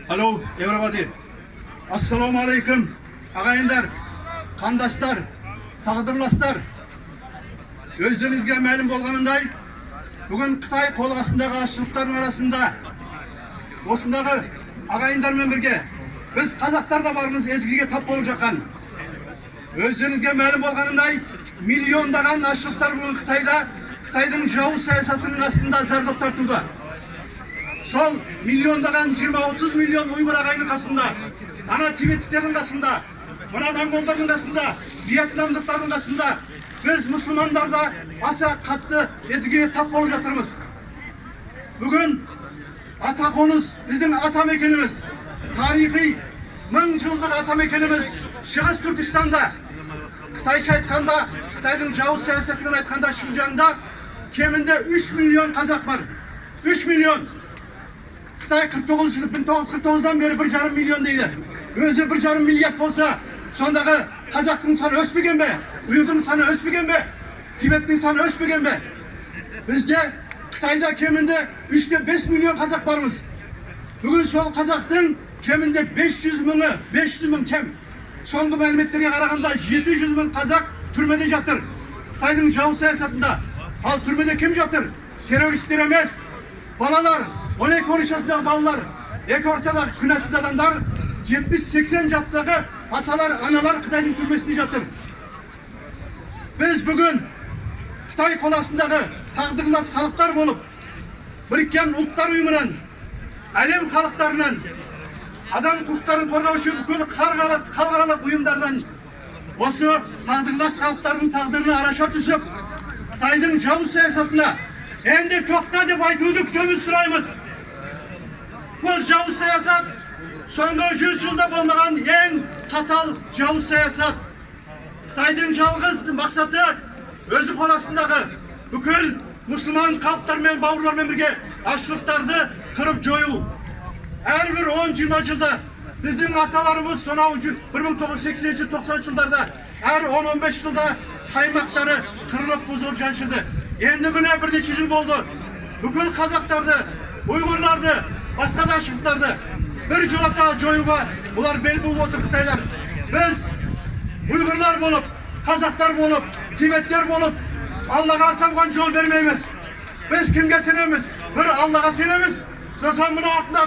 Hello, everybody. Ассалаумағалейкум, ағайындар, қандастар, тағдырластар. Өздеріңізге мәлім болғанындай, бүгін Қытай қол астындағы азшылықтардың арасында осындағы ағайындармен бірге біз, қазақтар да бармыз, езгіге тап болып жатқан. Өздеріңізге мәлім болғанындай, миллиондаған азшылықтар бүгін Қытайда, Қытайдың жауыз саясатының астында зардап тартуда. Сол миллиондаған, 20-30 миллион ұйғыр ағайынның қасында, ана тибеттіктердің қасында, мына моңғолдардың қасында, вьетнамдықтардың қасында біз, мұсылмандар да аса қатты езгіге тап болып жатырмыз. Бүгін ата қоныс, біздің ата мекеніміз, тарихи мың жылдық ата мекеніміз Шығыс Түркістанда, қытайша айтқанда, Қытайдың жауыз саясатымен айтқанда, Шыңжаңда кемінде 3 миллион қазақ бар. 3 миллион. Қытай 49 жыл, 1949-дан бері 1,5 миллион дейді. Өзі 1,5 миллиард болса, сондағы қазақтың саны өспеген бе? Ұйғырдың саны өспеген бе? Тибеттің саны өспеген бе? Бізде, Қытайда кемінде 3-5 миллион қазақ бармыз. Бүгін сол қазақтың кемінде 500 мыңы, 500 мың кем. Соңғы мәліметтерге қарағанда, 700 мың қазақ түрмеде жатыр. Қытайдың жауыз саясатында. Ал түрмеде кім жатыр? Террористер емес. Балалар, 12-13 жасындағы балалар, екі ортада күнәсіз адамдар, 70-80 жастағы аталар, аналар Қытайдың түрмесінде жатыр. Біз бүгін Қытай қол астындағы тағдырлас халықтар болып, Біріккен Ұлттар Ұйымынан, әлем халықтарынан, адам құқықтарын қорғаушы бүкіл халықаралық ұйымдардан осы тағдырлас халықтардың тағдырына араша түсіп, Қытайдың жауыз саясатына енді тоқта деп айтуды күтеміз, сұраймыз. Бұл жауыз саясат соңғы 100 жылда болмаған ең қатал жауыз саясат. Қытайдың жалғыз мақсаты өзі қол астындағы бүкіл мұсылман халықтармен, бауырлармен бірге азшылықтарды қырып жою. Әрбір 10-20 жылда, біздің аталарымыз сонау 1980-90 жылдарда әр 10-15 жылда қаймақтары қырылып, бұзылып, жаншылды. Енді міне, бірнеше жыл болды, бүкіл қазақтарды, ұйғырларды, басқа да азшылықтарды бір жолата жоюға бұлар бел буып отыр, қытайлар. Біз ұйғырлар болып, қазақтар болып, тибеттер болып, Аллаға оған жол бермейміз. Біз кімге сенеміз? Бір Аллаға сенеміз. Сосын мына артында